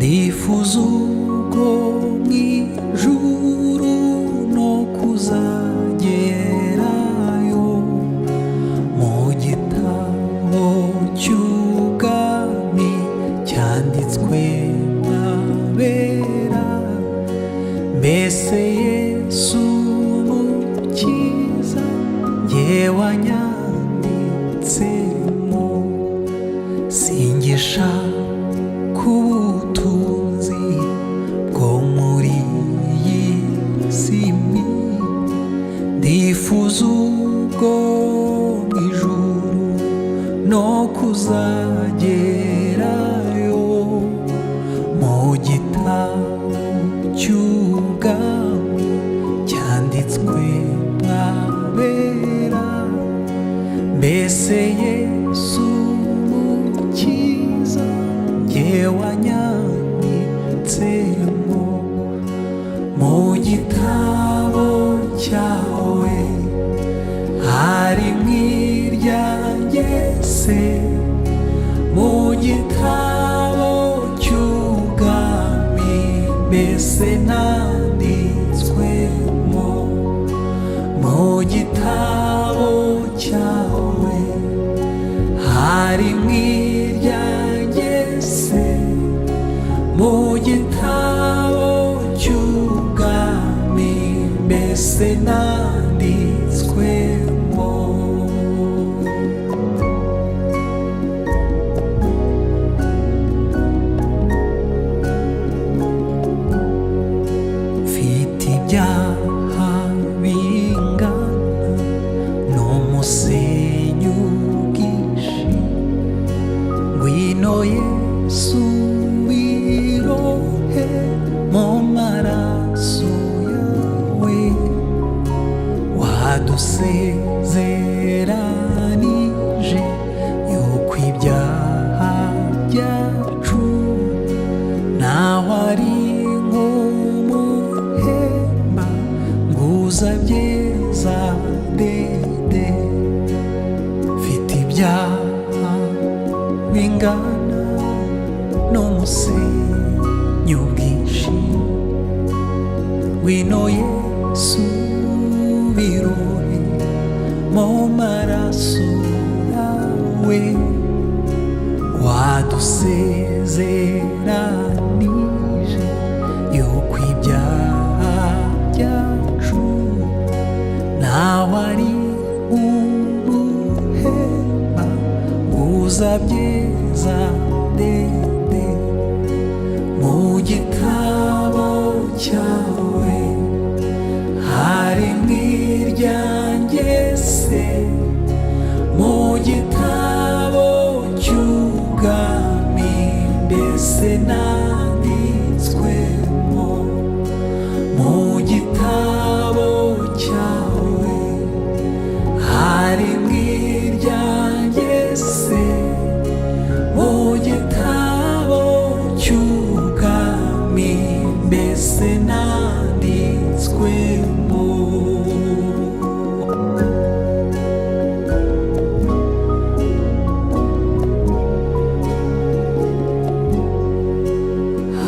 Ndifuza ubwo mu ijuru no kuzagerayo, mu gitabo cy'ubwami cyanditswe n'abera. Mbese Yesu Mukiza, jyewe anyanditsemo, singisha ku butunzi bwo muri iyi si mbi. Ndifuza ubwo mu ijuru no kuzagerayo, mu gitabo cy'ubwami cyanditswe n'abera. Mbese Yesu Mukiza, jyewe anyanditsemo, mu gitabo cyawe hari mw'iryanjye se? Mu gitabo cy'ubwami mbese nanditswemo? Mu gitabo cyawe hari mw'iryanjye se? Mu gitabo cy'ubwami mbese nanditswemo? Mfite ibyaha bingana n'umusenyi ubwinshi, ngwino Yesu wirohe mu maraso yawe. Wadusezeranije yuko ibyaha byacu naho ari nk'umuhemba nguza byeza dede. Mfite ibyaha bingana n'umusenyi ubwinshi, ngwino Yesu birohe mu maraso yawe. Wadusezeranije yuko ibyaha byacu nawe ari umuhema uza byeza dede. Mu gitabo cyawe hari mw'iryanjye se? Mu gitabo cy'ubwami mbese nanditswemo? Mu gitabo cyawe hari mw'iryanjye se? Mu gitabo cy'ubwami mbese nanditswemo?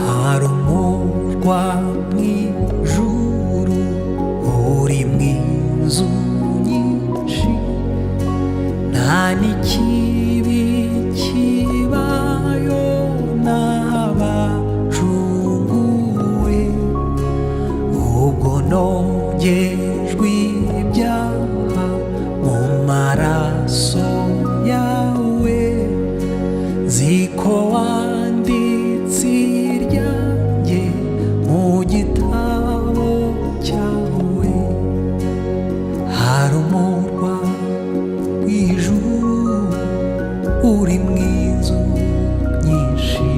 Hari umurwa mw'ijuru uri mw'inzu nyinshi, nta n'ikibi kibayo n'abacunguwe. Ubwo nogejwe ibyaha mu maraso yawe, ziko wanditse iryanjye mu gitabo cyawe. Hari umurwa w'ijuru uri mu inzu nyinshi,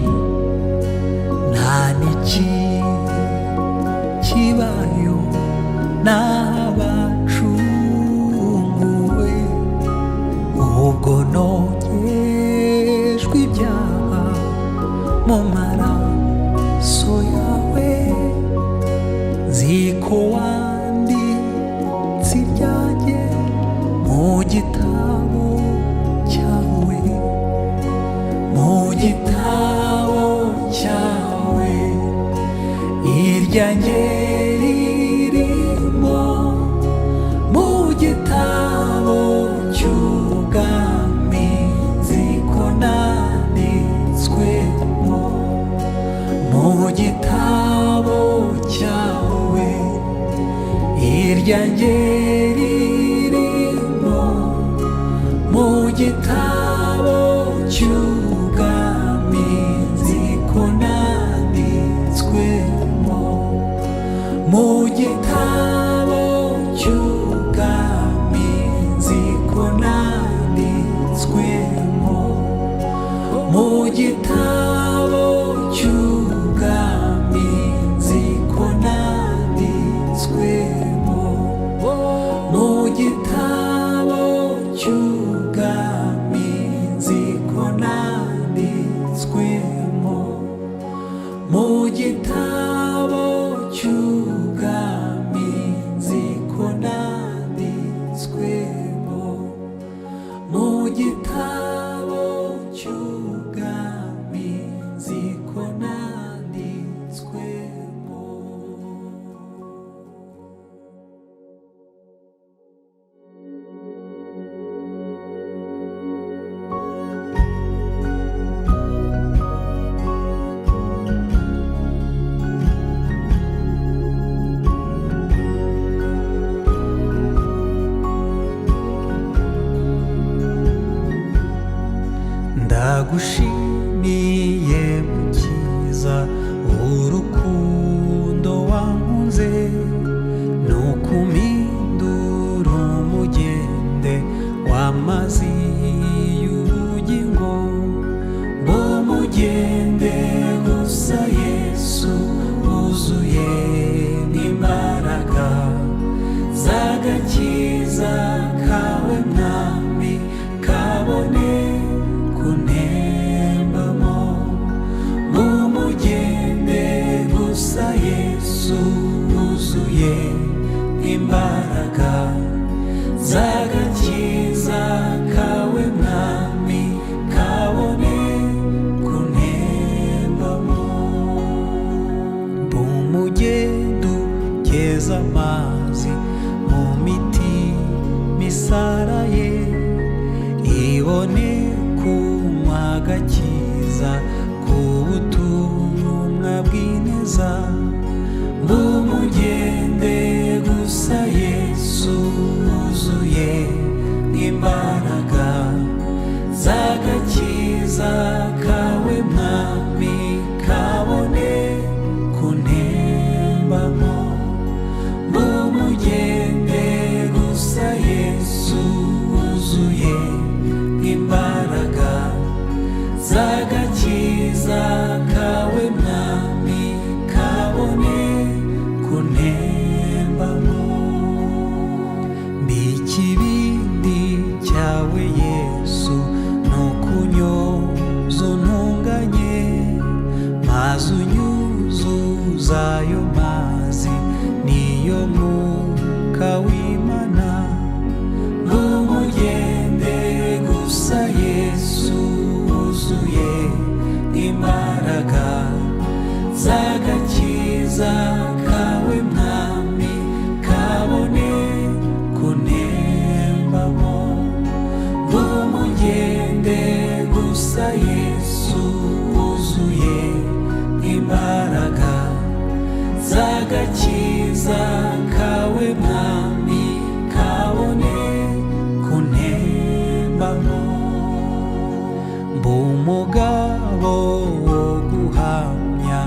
nta n'ikibi kibayo n'abacunguwe. Ubwo nogejwe ibyaha mu maraso yawe, ziko wanditse ibyanjye mu gitabo cyawe. Mu gitabo cyawe. Iryanjye ririmo mu gitabo cy'ubwami, nzi ko nanditswemo mu gitabo cyawe. Iryanjye ririmo mu gitabo cy'ubwami, nzi ko nanditswemo mu gitabo cy'ubwami, nzi ko nanditswemo mu gitabo cy'ubwami, nzi ko nanditswemo mu gitabo cy'ubwami, nzi ko nanditswemo mu gitabo cy'ubwami, nzi ko nanditswemo mu gitabo cy'ubwami, nzi ko nanditswemo. Ndagushimiye mukiza, urukundo wankunze, nukumpindura umugende w'amazi y'ubugingo. Mbumugende gusa Yesu, wuzuye n'imbaraga z'agakiza kawe mwami, kabone kuntembamo. Mumugende gusa Yesu, wuzuye imbaraga z'agakiza kawe mwami, kabone kuntembamo. Mbumugende ugeza amazi mu miti misaraye, ibone kunywa agakiza ku butumwa bw'ineza. Mbumugende gusa Yesu, wuzuye imbaraga z'agakiza kawe mwami, kabone kuntembamo. Mbumugende gusa Yesu, wuzuye imbaraga z'agakiza kawe mwami, kabone kuntembamo. Mbikibindi cyawe Yesu, nukunyoza untunganye, maze unyuzuza ayo mazi, niyo mwuka w'Imana. Mbumugende gusa Yesu, wuzuye imbaraga z'agakiza kawe mwami, kabone kuntembamo. Mbumugende gusa Yesu, wuzuye imbaraga z'agakiza kawe mwami, kabone kuntembamo. Mbumugabo wo guhamya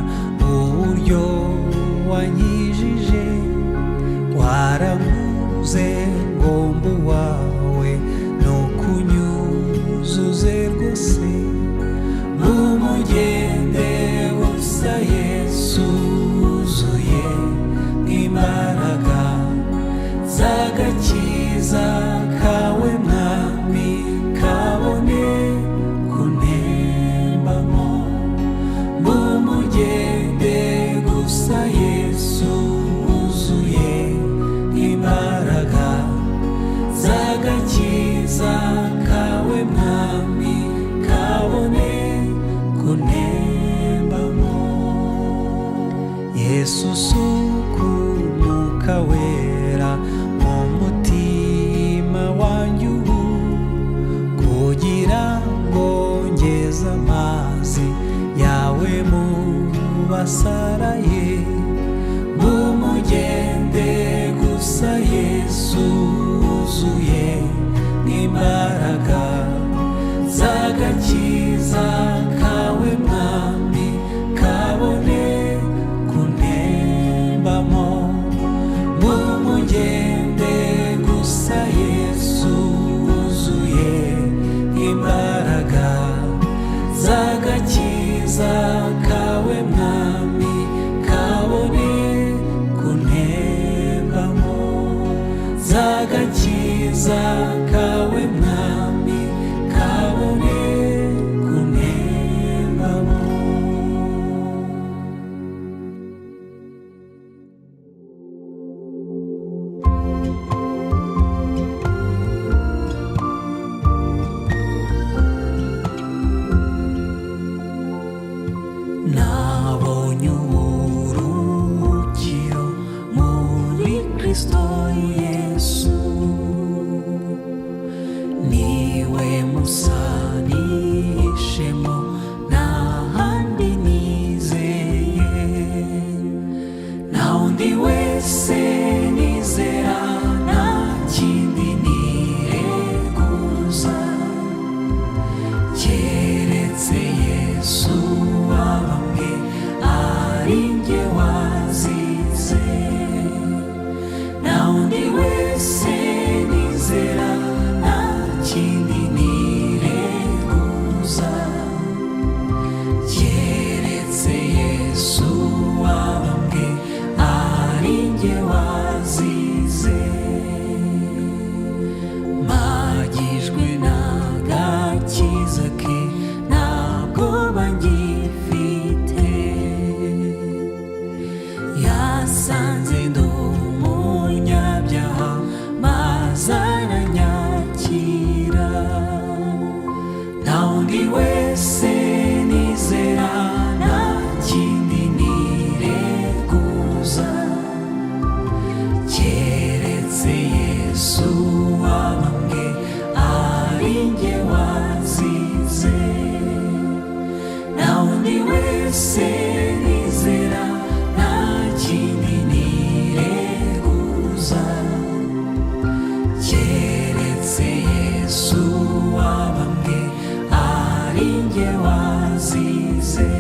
uburyo wankijije, waranguze ngomba uwawe, nukunyuzuze rwose. Mbumugende gusa Yesu, wuzuye imbaraga z'agakiza kawe mwami, kabone kuntembamo. Mbumugende gusa Yesu, wuzuye imbaraga z'agakiza. Yesu suku Mwuka Wera mu mutima wanjye ubu, kugira ngo ngeze amazi yawe mu basaraye. Mumugende gusa Yesu wuzuye n'imbaraga z'agakiza kawe Mwami, kabone kuntembamo. Mumugende gusa Yesu wuzuye imbaraga z'agakiza kawe Mwami, kabone kuntembamo. Z'agakiza kawe Mwami, kabone kuntembamo. Nabonye uburuhukiro muri Kristo Yesu, niwe musa nihishemo, nta handi nizeye. Nta wundi wese nizera, nta kindi nireguza, keretse Yesu wabambwe ari njye wazize. Nta wundi wese nizera, nta kindi nireguza, keretse Yesu wabambwe ari njye wazize. Magijwe n'agakiza ke, ntabwo bangifite. Yasanze ndi umunyabyaha maze aranyakira. Nta wundi wese nizera, nta kindi nireguza, keretse Yesu wabambwe ari njye wazize. Nta wundi wese nizera, nta kindi nireguza, keretse Yesu wabambwe ari njye wazize.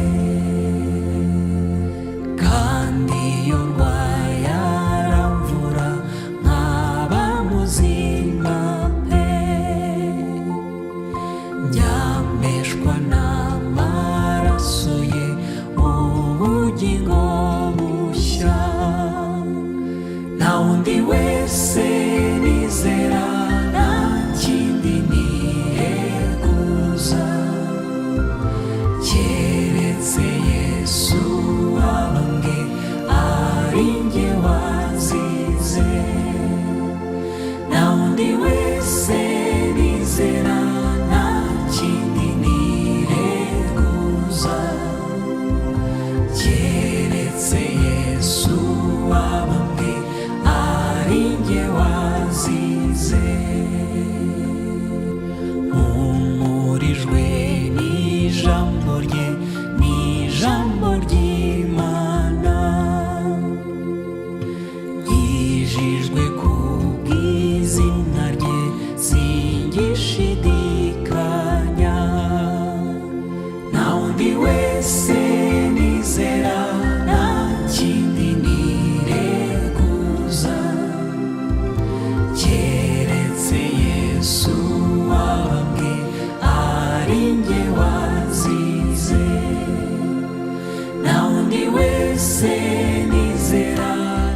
Kandi iyo ndwaye aramvura nkaba muzima pe. Njyameshwa n'amaraso ye ubugingo bushya. Nta wundi wese nizera, nta kindi nireguza, keretse Yesu wabambwe ari njye wazize. Nta wundi wese nizera, nta kindi nireguza, keretse Yesu wabambwe ari njye wazize. Mpumurijwe n'ijambo rye, n'ijambo ry'Imana, nkijijwe kubw'izina rye, singishidikanya. Nta wundi wese nizera, nta kindi nireguza, keretse Yesu wabambwe ari njye wazize. Nta wundi wese nizera,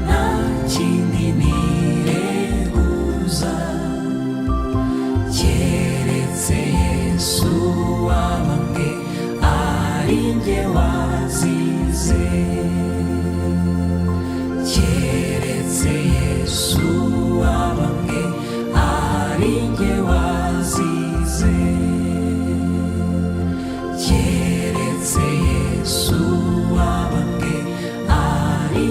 nta kindi nireguza, keretse Yesu wabambwe ari njye wazize. Keretse Yesu wabambwe ari njye wazize. Keretse Yesu wabambwe ari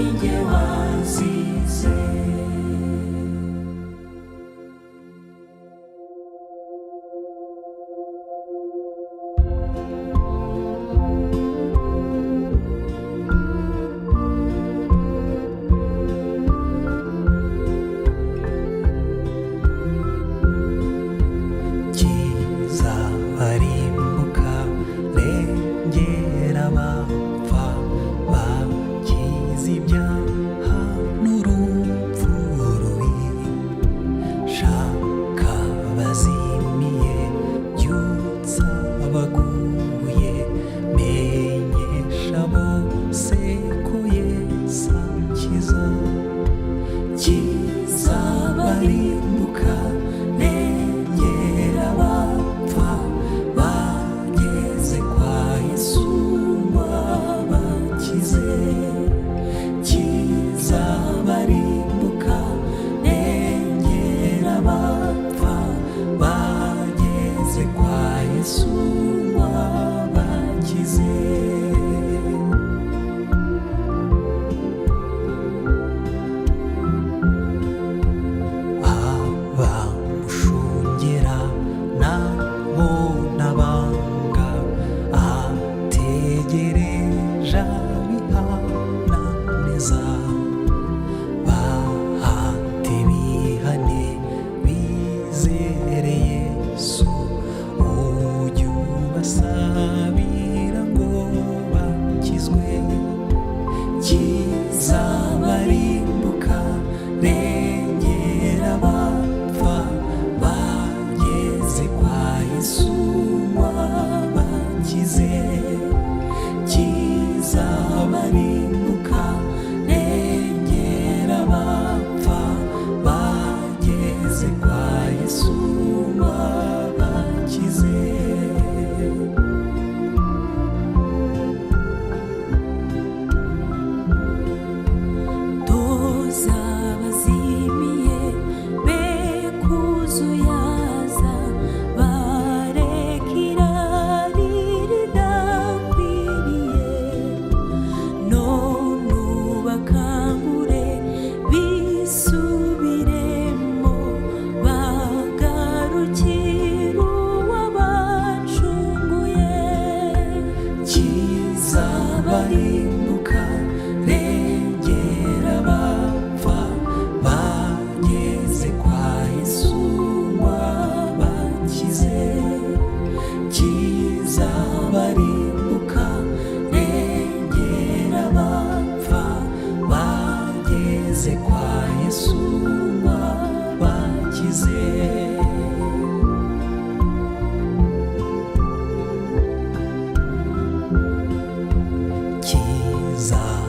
bakizwe. Kizabarimbuka, rengera abapfa bageze kwa Yesu wabakize. Kizabarimbuka, rengera abapfa bageze kwa Yesu wabakize. Toza abazimiye be kuzuyaza, bareka irari ridakwiriye, none ubakangure bisubiremo, bagarukire uwabacunguye. Kizabarimbuka, rengera abapfa bageze kwa Yesu wabakize. Kizabarimbuka, rengera abapfa bageze kwa Yesu wabakize.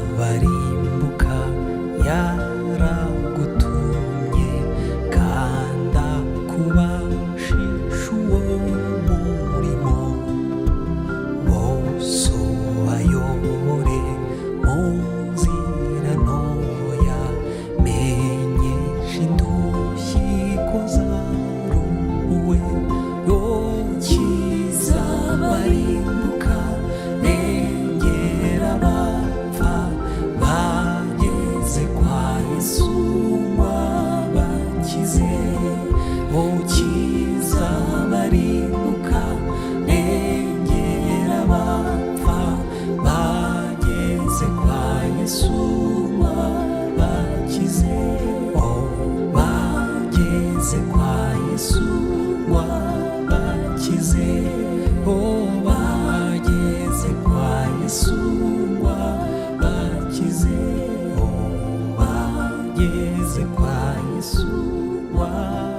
Kizabarimbuka yaragutumye, kanda kubashisha uwo murimo, bose ubayobore mu nzira ntoya, menyesha indushyi ko zaruwe yo. Kizabarimbuka, rengera abapfa bageze kwa Yesu wabakize. Oh, kizabarimbuka, rengera abapfa bageze kwa Yesu wabakize. Oh, bageze kwa Yesu wabakize. Oh, bageze kwa Yesu wabakize. Oh, bageze kwa Yesu wabakize.